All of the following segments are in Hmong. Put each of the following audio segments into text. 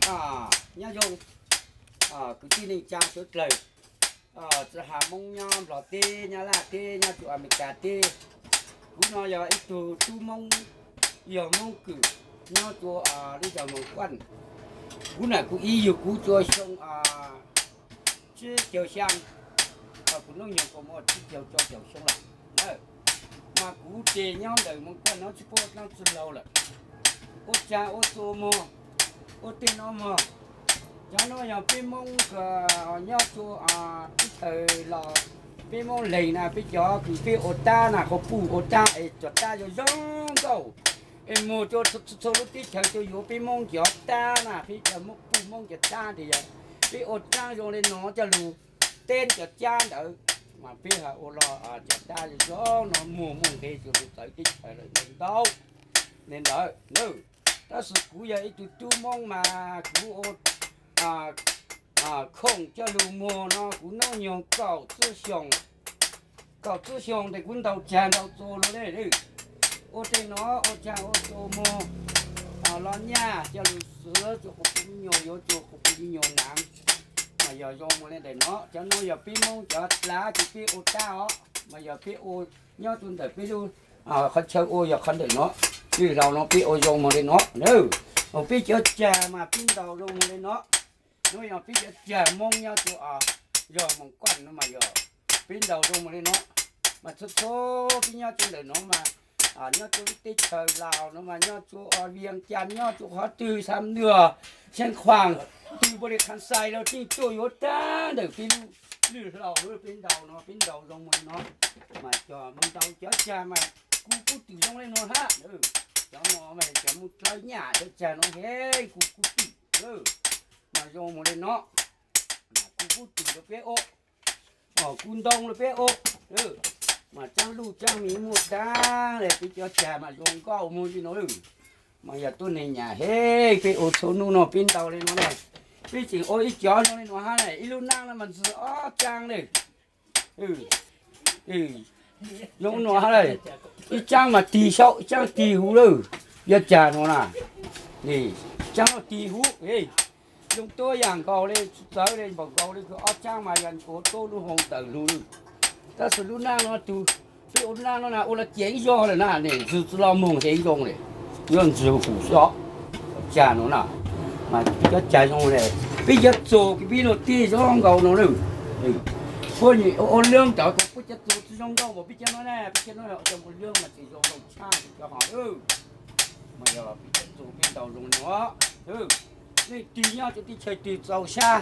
Nyob zoo kwv tij neej tsa suav dlawg, tsis has Hmoob nyob Nplog teb, nyob Laj teb, nyob tsuas Amelikas teb. Kuv no yog ib tug tub Hmoob, yog Hmoob Kwm, nyob tsuas lub zos Moos Kuaj. Kuv nam kuv ib yug kuv tsuas xyoo tsib caug xyaa, kuv hnub nyoog kaus mom tsib caug rau caum xyoo lawm. Mas kuv ces nyob ntawm Moos Kuaj no tsis paub dlaab tsi laug lawm. Ua tsaag ua txuas muag, ua tej no muag. Cov no yog peb Hmoob nyob tsuas teb chaws los, peb Hmoob leeg na, peb cov kws peb ua tab na, quas puj ua tab es cov tab zoo zoo nkauj. Es muag txhua txhua lub teb chaws tuaj yuav peb Hmoob cov tab na, peb cov puj Hmoob cov tab tes yog peb ua tsaab zoo le no coj lug teb cov cab ntawd, mas peb ho ua los cov tab zoo zoo no muag muaj nqe tsuas lug txawv teb chaws lawm ntau ntau ntawd. Tab sis kuv yog ib tug tub Hmoob mas kuv ua khoom coj lug muag no kuv hnub nyoog kaum tsib xyoos. Kaum tsib xyoos tes kuv ntaus tsaag ntaus txuas lug le. Ua tej no ua tsaag ua txuas muag los nyaj coj lug xwb, tsuas quas puj me nyuam yuav tsuas quas puj me nyuam naav. Mas yog zoo muag le ntawm no, cov no yog peb Hmoob cov dlav ces peb ua tab os, mas yog peb ua nyob tsuas ntawm peb lub qhov chaw ua yog qhov ntawm no. Lwm laus no peb ua zoo muag le no na. Peb cov tsaag mas peb ntaus zoo muag le no. No yog peb cov tsaag Hmoob nyob tsuas zos Moos Kuaj no mas yog peb ntaus zoo muag le no. Mas txhua txhua peb nyob tsuas ntawm no mas nyob tsuas lub teb chaws Laus no mas nyob tsuas Vias Cas, nyob tsuas qhov twg, Xam Nuas, Xeev Khuam, twg npaum li Khas Xais los yeej tuaj yuav tag ntawm peb lub lwm laus, peb ntaus no peb ntaus zoo muag le no. Mas cov mus ntaus cov tsaag mas kuv kub twm zoo le no hab. Cov no mas cov mus dlawb nyaj cov tsaag no heev, kuv kub twm mas zoo muag le no. Kuv kub twm rau peb ua, kuv ntoo rau peb ua. Mas tsaab luj tsaab miv muaj tag le, peb cov tsaag mas zoo nkauj muag li no. Mas yog tuab neeg nyam heev, peb ua txhua nub no peb ntaus le no na. Peb tseem ua ib cov zoo le no hab, ib lub naab no mas ntxwg ob tsaab le. Zoo no hab, ib tsaab mas tig saum, ib tsaab tig huv lawm. Yog tsaag no na, tsaab no tig huv. Zoo tuab yaam nkaus le, txawv le npaum nkaus le, kws ob tsaab mas yog ua tuab lub hau tawm lug lawm. Tab sis lub naab no tug, peb ua lub naab no na ua los ciam ib zog lawm na, ntxwg tsi los moog heev zoo le, yuav ntxwg huv xwb. Tsaag no na, mas cov tsaag zoo le, peb cov txuas peb luag tij zoo nkaus no lawm. Puab ua lwb ntawd kuv puab cov txuas tsi zoo nkaus npaum peb cov no na, peb cov no cov ua lwb mas tseem zoo nkaus tshaj cov hov. Mas yog peb cov txuas peb ntaus zoo no, leej twg nyob cov teb chaws twg txaus sab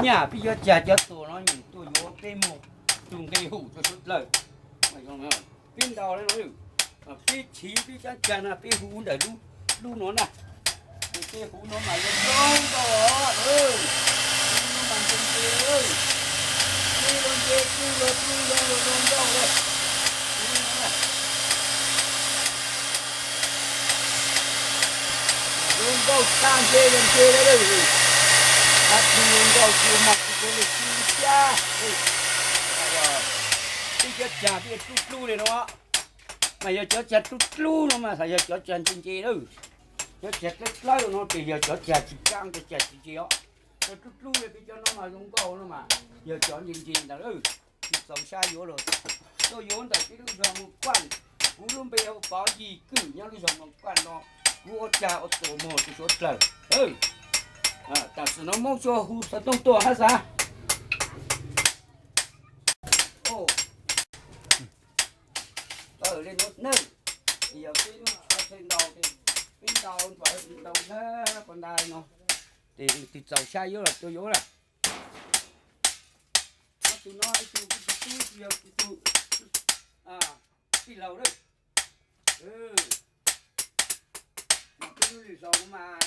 nyaj peb yuav tsaag cov txuas no nyeem tuaj yuav peb muag tug nqe hum rua suav dlawg. Peb ntaus le no, peb chiv peb cov tsaag no peb huv ntawm lub no na. Ces peb huv no mas zoo nkauj os. Huv no mas ntse ntse, peb lub npe peb lub tub zoo zoo nkauj le. Zoo nkauj tag ntshe yog ntshe lawm. Ab, zoo nkauj tsis mas tsis tau le tsis cab. Peb cov tsaag peb dlub dlub le no, mas yog cov tsaag dlub dlub no mas yog cov tsaag ntse ntse lawm. Cov tsaag dlawb dlawb no ces yog cov tsaag tsis kaab, cov tsaag tsis ntse os. Cov dlub dlub le peb cov no mas zoo nkauj no mas yog cov ntse ntse ntawd lawm. Tsis txaus sab yuav lawm. Tuaj yuav ntawm peb lub zog Moos Kuaj, kuv lub npe hu Pov Yig Kwm nyob lub zog Moos Kuaj no. Kuv ua tsaag ua txuas muag rua suav dlawg. Tam sim no Moob Tsuas hu xov tooj tuaj hab xav. Le nuav nawb, yog peb lub tshua txheej ntaus, peb ntaus ntaus ntaus ntaus ntaus no, tes tug txaus sab yuav los tuaj yuav lawm. Tus no ib tug kuv tug tub, yog kuv tug tij laug lawm. Peb lub lwm zaus mas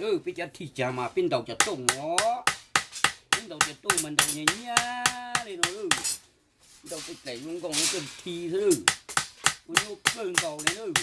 Peb cov thij tsag mas peb ntaus cov tooj os. Peb ntaus cov tooj mas ntaus nyias nyias li no lawm. Ntaus peb daim zoo nkauj no kawg thi xwb lawm. Kuv nyuaj kawg nkaus li lawm.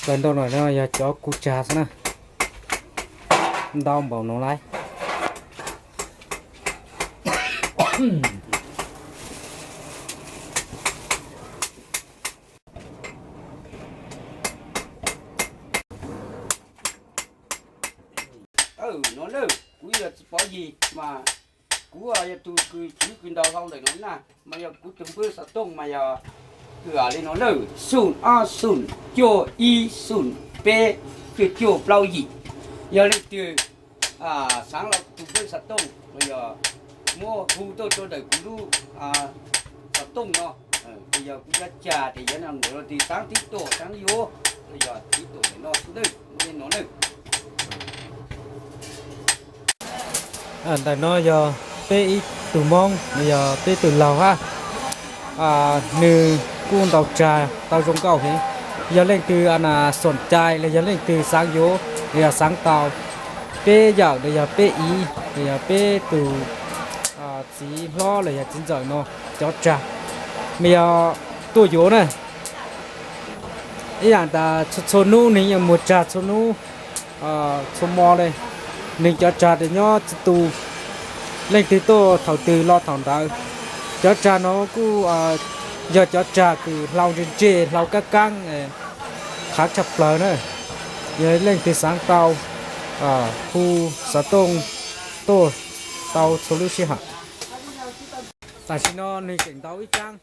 Plaws ntau no yog cov kuv tsag xwb na. Ntau npaum no lawm. No na, kuv yog txiv pov yig mas kuv yog tus kws tswv kws ntaus hlau ntawm no na, mas yog kuv tus npawb xov tooj mas yog li no na, xoom ob xoom cuaj ib xoom peb cuaj cuaj plaub yim. Yog leej twg xaav los tus npawb xov tooj los yog muab hu tuaj rau ntawm kuv lub xov tooj no, ces yog kuv cov tsag ces yog no ntawm no tis xaav tib tuaj xaav yuav los yog tib tuaj ntawm no xwb na, muaj li no na. Ntawm no yog peb ib tug Hmoob, yog peb tug laug hab, nws kuj ntaus tsag tau zoo nkauj heev. Yog leej twg xoom cai los yog leej twg xaav yuav los yog xaav tau, peb yawm los yog peb iv los yog peb tug txiv hlob los yog txiv ntxawm no cov tsag, mas yog tuaj yuav na. Ib yaam tas txhua txhua nub nwg yeej muag tsag txhua nub txhua mo le. Nwg cov tsag tes nyob tsi tu, leej twg tuaj thaum twg los thaum ntawd. Cov tsag no kuj yog cov tsag kws hlau ntse ntse hlau kaab kaab, qhov tshaj plawg na. Yog leej twg xaav tau, hu xov tooj tuaj tau txhua lub sij hawm. Tam sim no nwg tseem ntau ib tsaab,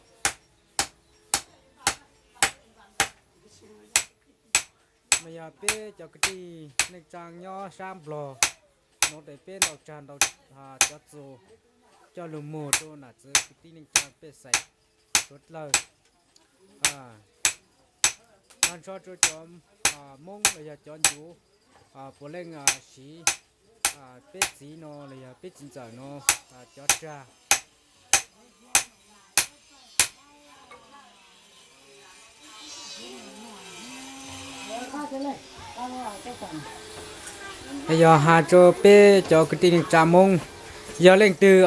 mas yog peb cov kwv tij neej tsaa nyob saab Nplog nuav tes peb ntaus tsag ntaus cov txuas coj lug muag rua nam txiv kwv tij neej tsaa pej xeem suav dlawg. Tag nrho rua cov Moob los yog cov ncuav puav leej siv peb txiv no los yog peb txiv ntxawm no cov tsag. Yog has rua peb cov kwv tij neej tsaa Moob, yog leej twg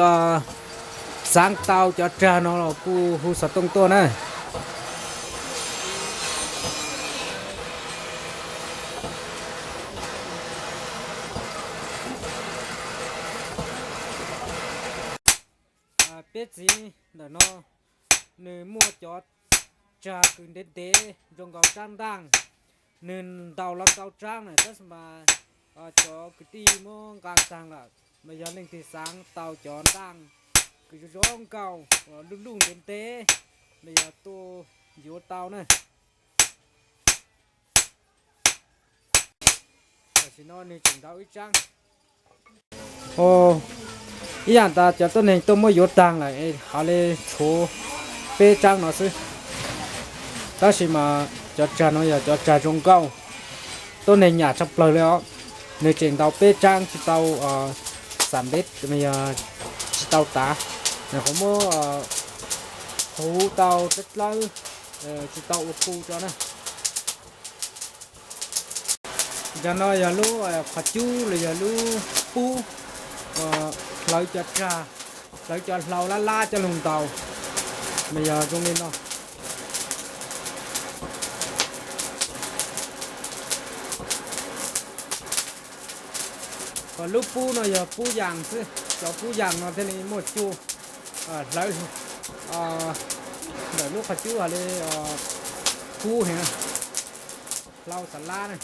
xaav tau cov tsag no los kuj hu xov tooj tuaj na. Peb txiv ntawm no, nwg muaj cov tsag kws ntev ntev zoo nkaus tsaab ntaaj, nwg ntaus los ntau tsaab na tab sis mas cov kwv tij muab nqaa taag lawm, mas yog leej twg xaav tau cov ntaaj kws zoo zoo nkaus luj luj ntev ntev, mas yog tuaj yuav tau na. Tam sim no nwg tseem ntau ib tsaab. Ib yaam tas cov tuab neeg tuaj muab yuav taag lawm, has le tshuav peb tsaab no xwb. Tab sis mas cov tsag no yog cov tsag zoo nkauj, tuab neeg nyam tshaj plawg le os. Nwg tseem ntau peb tsaab tsi tau xam npeb, tsi tau tav, qhov muab huv tau dlawb dlawb, tsi tau ua tu tso na. Cov no yog lub qhov cub los yog lub pub, hlawv cov tsag, hlawv cov hlau lab lab coj los ntaus, mas yog zoo li no. Ho lub pub no yog pub yas xwb, cov pub yas no thiaj li muaj cuj hlawv ntawm lub qhov cub hais li pub heev, hlau xav lab na.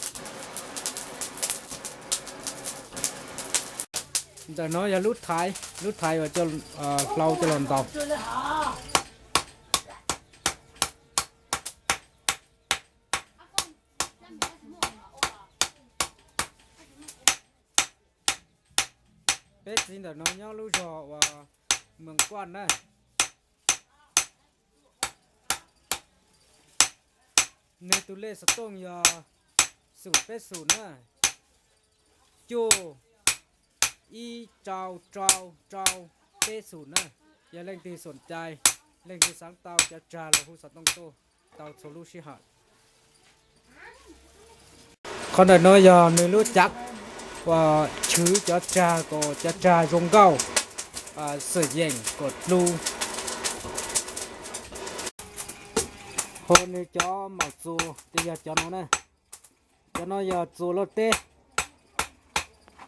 Ntawm no yog lub thaiv, lub thaiv uas hlau coj los ntaus. Peb txiv ntawm no nyob lub zos uas Moos Kuaj na. Nws tus lej xov tooj yog xum peb xum na, cuj ib rau rau rau peb xum na. Yog leej twg xoom cai, leej twg xaav tau cov tsag los hu xov tooj tuaj tau txhua lub sij hawm. Qhov ntawm no yog nws lub cav uas chwv cov tsag kom cov tsag zoo nkauj, xwm yeem kom dlub. Ho nws cov maum txuas tes yog cov no na. Cov no yog txuas lauj teb,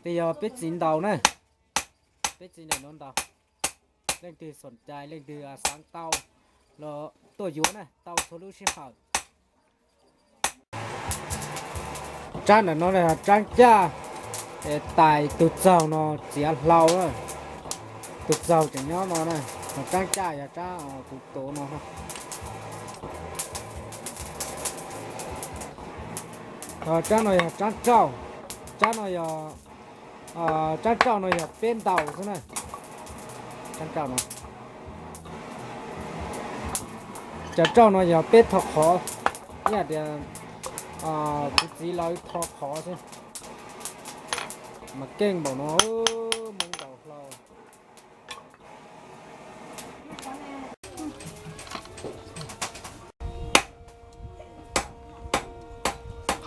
tes yog peb txiv ntaus na. Peb txiv ntawm no ntaus. Leej twg xoom cai, leej twg xaav tau los tuaj yuav na, tau txhua lub sij hawm. Tsaab ntawm no yog tsaab caj, tais tug txaug no txiav hlau. Tug txaug tseem nyob no na, ho tsaab caj yog tsaab kuv tuav no. Tsaab no yog tsaab tsauj, tsaab no yog, tsaab tsauj no yog peb ntaus xwb na. Tsaab tsauj no, cov tsauj no yog peb tho qhov, ib hais tias kuv txiv lawv tho qhov xwb. Mas keej npaum no, Hmoob ntaus hlau.